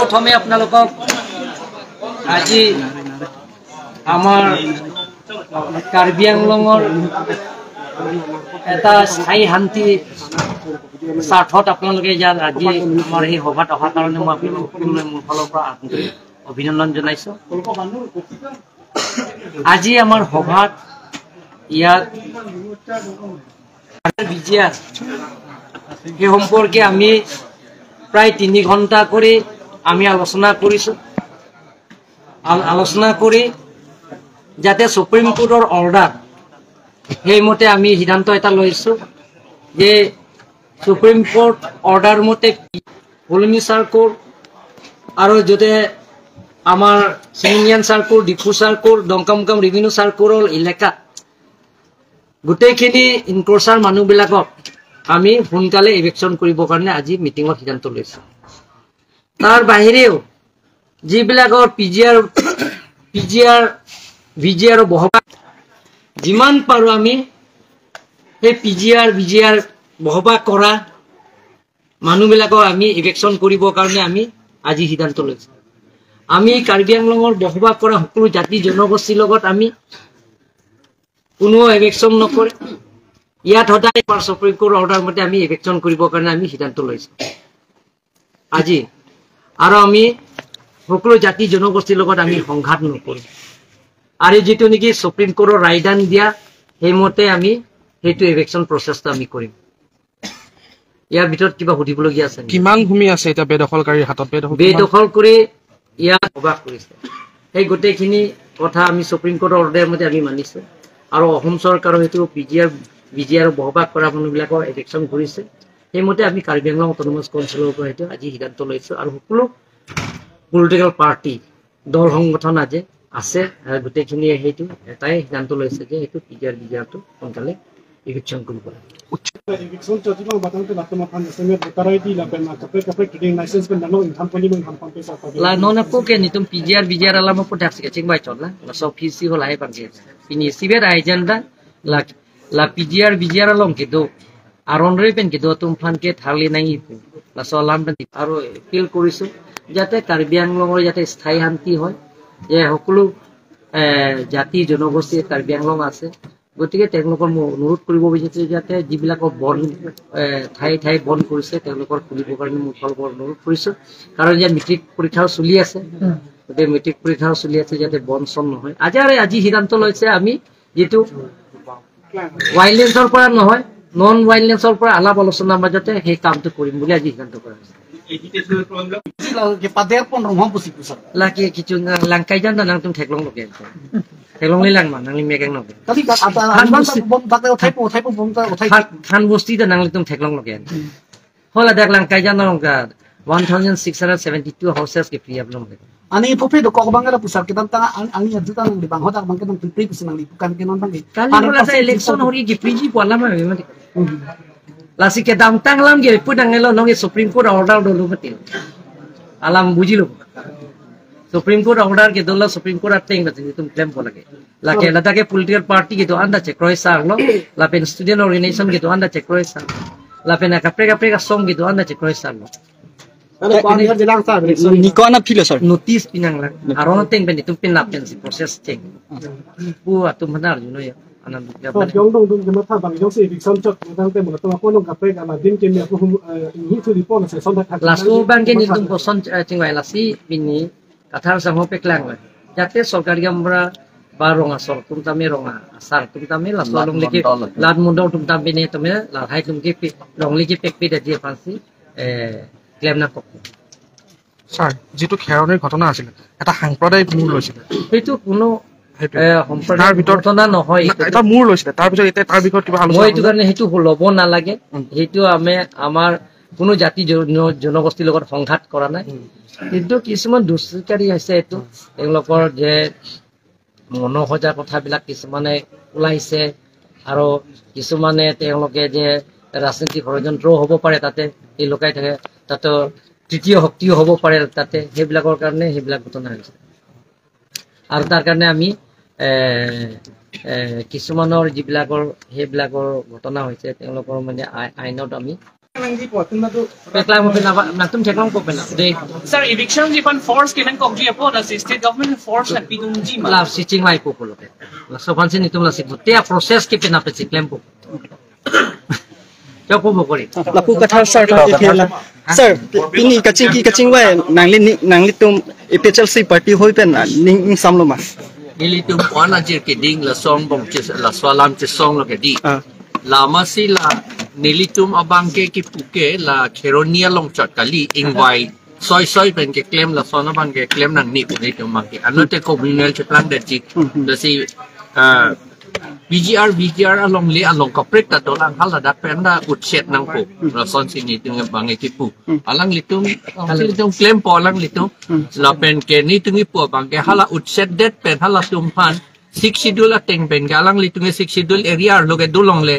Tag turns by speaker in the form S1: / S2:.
S1: পোনপ্ৰথমে আপোনালোকক আজি আমাৰ কাৰ্বি আংলঙৰ এটা স্থায়ী শান্তি স্বাৰ্থত আপোনালোকে ইয়াত আজি আমাৰ এই সভাত অহাৰ কাৰণে মই আপোনালোক সকলোলৈ মোৰ ফালৰ পৰা আন্তৰিক অভিনন্দন জনাইছোঁ। আজি আমাৰ সভাত ইয়াত বিজিআৰ সেই সম্পৰ্কে আমি প্ৰায় 3 ঘণ্টা কৰি আমি আলোচনা কৰিছোঁ। আলোচনা কৰি যাতে সুপ্ৰিম কোৰ্টৰ অৰ্ডাৰ সেইমতে আমি সিদ্ধান্ত এটা লৈছোঁ যে সুপ্ৰিম কোৰ্ট অৰ্ডাৰ মতে কলমি চাৰ্কল আৰু যাতে আমাৰ চিমিনিয়ান circle, Diphu circle, Dongkamokam revenue চাৰ্কলৰ এলেকাত গোটেইখিনি ইনক্ৰচাৰ মানুহবিলাকক আমি সোনকালে ইভেকশ্যন কৰিবৰ কাৰণে আজি মিটিঙত সিদ্ধান্ত লৈছোঁ। তাৰ বাহিৰেও যিবিলাকৰ P G R V G R বসবাস, যিমান পাৰোঁ আমি সেই P G R V G R বসবাস কৰা মানুহবিলাকক আমি ইভেকশ্যন কৰিবৰ কাৰণে আমি আজি সিদ্ধান্ত লৈছোঁ। আমি কাৰ্বি আংলঙৰ বসবাস কৰা সকলো জাতি জনগোষ্ঠীৰ লগত আমি কোনো এভেকশ্যন নকৰে। ইয়াত সদায় সুপ্ৰিম কোৰ্ট অৰ্ডাৰ মতে আমি এভেকশ্যন কৰিবৰ কাৰণে আমি সিদ্ধান্ত লৈছোঁ আজি। আৰু আমি সকলো জাতি জনগোষ্ঠীৰ লগত আমি সংঘাত নকৰোঁ আৰু যিটো নেকি সুপ্ৰিম কোৰ্টৰ ৰায়দান দিয়া সেইমতে আমি সেইটো এভেকশ্যন প্ৰচেছটো আমি কৰিম। ইয়াৰ ভিতৰত কিবা সুধিবলগীয়া আছে নেকি?
S2: কিমান ভূমি আছে এতিয়া বেদখলকাৰীৰ হাতত? বেদখল কিমান?
S1: বেদখল কৰি ইয়াত বসবাস কৰিছে, সেই গোটেইখিনি কথা আমি সুপ্ৰিম কোৰ্টৰ অৰ্ডাৰ মতে আমি মানিছোঁ আৰু অসম চৰকাৰৰ সেইটো P G R V G R বসবাস কৰা মানুহবিলাকৰ এভিকশ্যন কৰিছে। সেইমতে আমি কাৰ্বি আংলং অট'নমাছ কাউন্সিলৰ পৰা সেইটো আজি সিদ্ধান্ত লৈছোঁ আৰু সকলো পলিটিকেল পাৰ্টি, দল সংগঠন আজি আছে আৰু গোটেইখিনিয়ে সেইটো এটাই সিদ্ধান্ত লৈছে যে সেইটো P G R V G আৰটো সোনকালে ইভিকশ্যন কৰিব লাগে।
S3: Eviction choti bang batang te lato mapan seme butarai di la pen kapre kapre trading license pen nano income poli bang ham pampe sa
S1: la nona ko ke nitum PGR BGR ala mo potak sike ching bai chot la la so PC hol ai pang ke pini sibet ai jenda la la PGR BGR along ke do aron re pen ke do tum phan ke thali nai la so lam pen আৰু appeal কৰিছো যাতে কাৰ্বি আংলঙৰ যাতে স্থায়ী শান্তি হয়, যে সকলো জাতি জনগোষ্ঠী কাৰ্বি আংলং আছে। গতিকে তেওঁলোকৰ মই অনুৰোধ কৰিব বিচাৰিছো যাতে যিবিলাকৰ বন ঠায়ে ঠায়ে বন কৰিছে, তেওঁলোকৰ খুলিবৰ কাৰণে মোৰ ফালৰ পৰা অনুৰোধ কৰিছো। কাৰণ ইয়াত মেট্ৰিক পৰীক্ষাও চলি আছে, গতিকে মেট্ৰিক পৰীক্ষাও চলি আছে, যাতে বন চন নহয়। আজি আৰু আজি সিদ্ধান্ত লৈছে আমি যিটো ৱাইলেন্সৰ পৰা নহয়, নন ৱাইলেন্সৰ পৰা আলাপ আলোচনাৰ মাজতে সেই কামটো কৰিম বুলি আজি সিদ্ধান্ত কৰা হৈছে।
S4: Pader pon rong hom pusi pusat.
S1: Laki kicu langkai jan nang tum theklong loke theklong li lang ma nang li mekeng loke.
S4: Tadi ata han bom tak uthai po uthai po bom ta uthai.
S1: খান বস্তি nang li tum theklong loke hola dak langkai jan nang ka 1672 houses ke free up long.
S4: Ani pope do kok bangala pusat kita ta ani adju ta nang li bang hodak bang kita pri pusi nang li bukan kenon bang.
S1: Kali bola sa election hori ki free ji pola ma me lasi ke dam tang lam ge pu nang lo nong supreme court order do lo mati alam বুঝিলো। Supreme court order কে দোলা supreme court আর টেং তুমি claim লাগে লাকে লাদাকে political party কে তো আন্দা check রয় সারলো লাপেন student organisation কে তো আন্দা check রয় সার লাপেন কাপড়ে কাপড়ে কা সং কে তো আন্দা check Roy সারলো।
S5: Niko na pilo sir.
S1: Notice pinang lang aron teng ben itu pin lapen si process teng pu atum benar juno ya anan
S3: So yong dong dong ke mata bang yong se eviction chot batang te mo to ko nong kapre ka ma dim ke me ko hi thu di pon se son tha.
S1: Lasu bangke nitum koson chingwai lasi bini kathar samho peklang যাতে সরকারি আমরা বা রঙা সর তুম তামে রঙা সার তুম তামে লাসু লং লিখে লাদ মুন্ডাও তুম তাম বিনে তুমি লাহাই তুমকে রং লিখে পেক পি দিয়ে ফান্সি ক্লেম না কক।
S2: ছাৰ, যিটো খেৰণিৰ ঘটনা আছিলে, এটা সাম্প্ৰদায়িক মূৰ লৈছিলে।
S1: সেইটো কোনো
S2: সেইটোৱে। তাৰ
S1: সম্প্ৰদায়িক
S2: ভিতৰত
S1: ঘটনা নহয়।
S2: এটা মূৰ লৈছিলে, তাৰপিছত এতিয়া তাৰ বিষয়ত কিবা
S1: মই
S2: আলোচনা
S1: এইটো কাৰণে সেইটো ল'ব নালাগে। সেইটো আমি আমাৰ কোনো জাতি জনগোষ্ঠীৰ লগত সংঘাত কৰা নাই। কিন্তু কিছুমান দুষ্কৃতিকাৰী হৈছে, এইটো তেওঁলোকৰ যে মনোসজা কথাবিলাক কিছুমানে ওলাইছে আৰু কিছুমানে তেওঁলোকে যে ৰাজনীতিক ষড়যন্ত্ৰও হ'ব পাৰে, তাতে এই লুকাই থাকে, তাতে তৃতীয় শক্তিও হ'ব পাৰে তাতে, সেইবিলাকৰ কাৰণে সেইবিলাক ঘটনা হৈছে। আৰু তাৰ কাৰণে আমি এ, এ, কিছুমানৰ যিবিলাকৰ সেইবিলাকৰ ঘটনা হৈছে, তেওঁলোকৰ মানে আইনত আমি
S5: Sir, eviction ji pan force kemen kok ji apo na state government force na pidung ji ma
S1: la siching lai po lo la sopan sin itum la sik te process ke pena pe claim po cho po kori
S6: la pu kathar sir sir pini kaching ki kaching wa nangli nangli tum APHLC party hoi pen ning samlo ma
S7: nili tum ona jir ke ding la song bong che la swalam che song lo ke di lama si la nilitum abangke ki puke la kheronia long chat kali ingwai soi soi pen ke claim la sona bang ke claim nang ni pune tum bangke anote communal chetlang de chi de si BGR BGR along le along kaprek ta dolang hala dak pen da utchet nang po la son si ni tung bang ke pu alang litum litum claim po alang litum la pen ke ni tung pu bang ke hala utchet det pen hala tum phan six schedule ateng pen ke alang litum six schedule area loge dulong le.